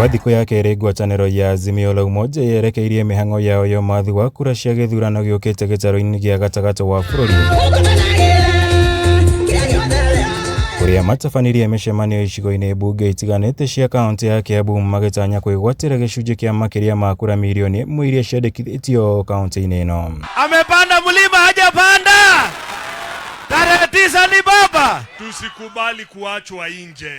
Gwa thikũ ya kerĩ ngwatanĩro ya Azimio la Umoja yerekeirie mĩhang'o yao ya ũmathi wa kura cia gĩthurano gĩũkĩte gĩtarũ-inĩ gĩa gatagatĩ wa bũrũri kũrĩa matabanirie mĩcemanio icigo-inĩ mbunge itiganĩte cia kaunti ya Kiambu magĩtanya kwĩgwatĩra gĩcunjĩ kĩa makĩria ma kura mirioni 1 iria ciandĩkithĩtio kaunti-inĩ ĩno. Amepanda mlima hajapanda? Tarehe 9 ni baba. Tusikubali kuachwa nje.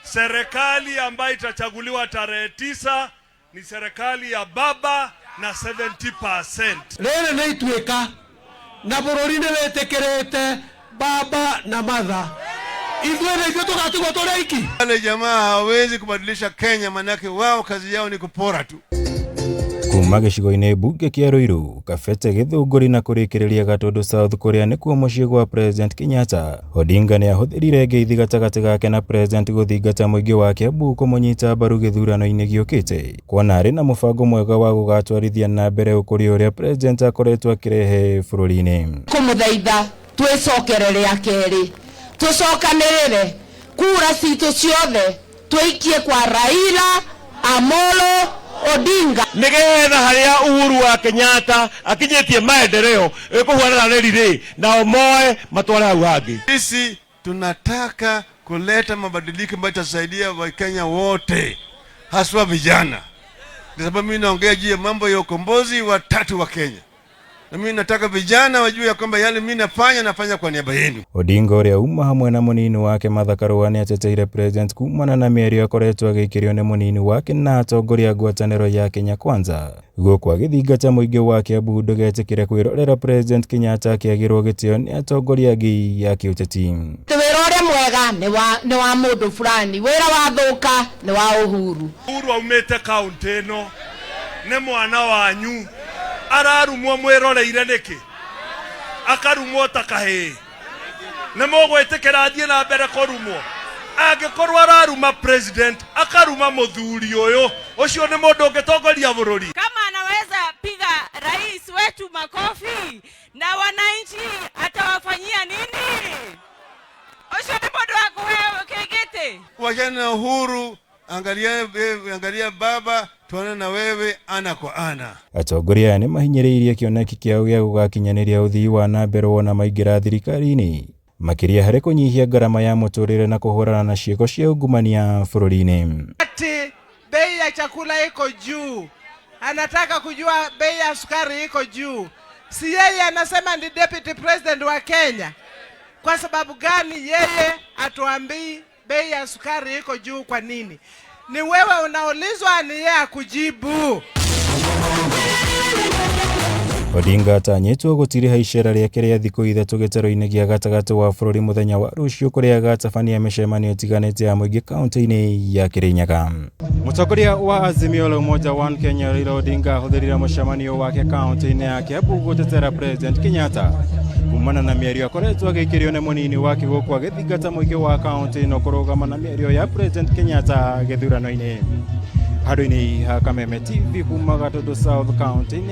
Serikali ambayo itachaguliwa tarehe 9 ni serikali ya baba na 70%. Rĩrĩ nĩ ituĩka na bũrũri nĩ wĩtĩkĩrĩte baba na matha ithuĩ nĩ ithuĩ tũgatigwo tũrĩ aiki. Wale jamaa hawawezi kubadilisha Kenya, manake wao kazi yao ni kupora tu. Kuma gĩcigo-inĩ mbunge kĩa Ruiru, Kabete, Gĩthũngũri na kũrĩkĩrĩria Gatundu South kũrĩa nĩkuo mũciĩ gwa President Kenyatta, Odinga nĩ ahũthĩrire ngeithi gatagatĩ gake na President gũthingata mũingĩ wa Kiambu kũmũnyita mbaru gĩthurano-inĩ gĩũkĩte kuona arĩ na mũbango mwega wa gũgatwarithia na mbere ũkũria ũrĩa President akoretwo akĩrehe bũrũri-inĩ. Kũmũthaitha twĩcokere rĩa kerĩ tũcokanĩrĩre kura citũ ciothe tũikie kwa Raila Amolo Odinga. Nigetha haria Uhuru wa Kenyatta akinyĩtie maendeleo ĩkũhuana na reri rĩ nao moe matware hau hangĩ. Sisi tunataka kuleta mabadiliko ambayo itasaidia Wakenya wote, haswa vijana. Kwa sababu mimi naongea juu ya mambo ya ukombozi wa tatu wa Kenya, na mimi nataka vijana wajue ya kwamba yale mimi nafanya, nafanya kwa niaba yenu. Odinga ũrĩa uma hamwe na mũnini wake Martha Karua nĩ ateteire President kumana na mĩario akoretwo agĩikĩrio nĩ mũnini wake na atongoria a ngwatanĩro ya Kenya Kwanza gũkũ agĩthingata mũingĩ wa Kiambu ndũgetĩkĩre kwĩrorera President Kenyatta akĩagĩrwo gĩtĩo nĩ atongoria angĩ a kĩũteti. Wĩra ũrĩa mwega nĩ wa mũndũ fulani, wĩra wathũka nĩ wa Uhuru. Uhuru aumĩte kaunti ĩno nĩ mwana wanyu ararumwo mwĩroreire nĩkĩ akarumwo ta kahĩĩ nĩ mũgwĩtĩkĩra athiĩ na mbere kũrumwo angĩkorwo araruma president akaruma mũthuri ũyũ ũcio nĩ mũndũ ũngĩtongoria bũrũri. Kama anaweza piga rais wetu makofi na wananchi atawafanyia nini? Ũcio nĩ mũndũ wa kũheo kĩgĩtĩ. Wachana na Uhuru, angalia, angalia baba, tuone na wewe ana kwa ana. Atongoria aya nĩ mahinyĩrĩirie kĩoneki kĩao gĩa gũgakinyanĩria ũthii wa na mbere wona maingĩra thirikari-inĩ makĩria harĩ kũnyihia ngarama ya mũtũrĩre na kũhũrana na ciĩko cia ungumania bũrũri-inĩ. Ati bei ya chakula iko juu, anataka kujua bei ya sukari iko juu. Si yeye anasema ni deputy president wa Kenya? Kwa sababu gani yeye atuambii bei ya sukari iko juu? Kwa nini? Ni wewe unaulizwa, ni yeye akujibu. Odinga atanyĩtwo gũtiriha icera rĩake rĩa thikũ 3 gĩtarũ-inĩ gĩa gatagatĩ wa bũrũri mũthenya wa rũciũ kũrĩa agatabania mĩcemanio ĩtiganĩte ya mũingĩ kaunti-inĩ ya Kirinyaga. Mũtongoria wa Azimio la Umoja One Kenya Raila Odinga ahũthĩrire mũcemanio wake kaunti-inĩ ya Kiambu gũtetera President Kenyatta kumana na mĩario akoretwo agĩikĩrio nĩ mũnini wake gũkũ agĩthingata mũingĩ wa kaunti ĩno kũrũgama na mĩario ya President Kenyatta gĩthurano-inĩ. Handũ-inĩ ha Kameme TV kuma Gatundu South kaunti-inĩ.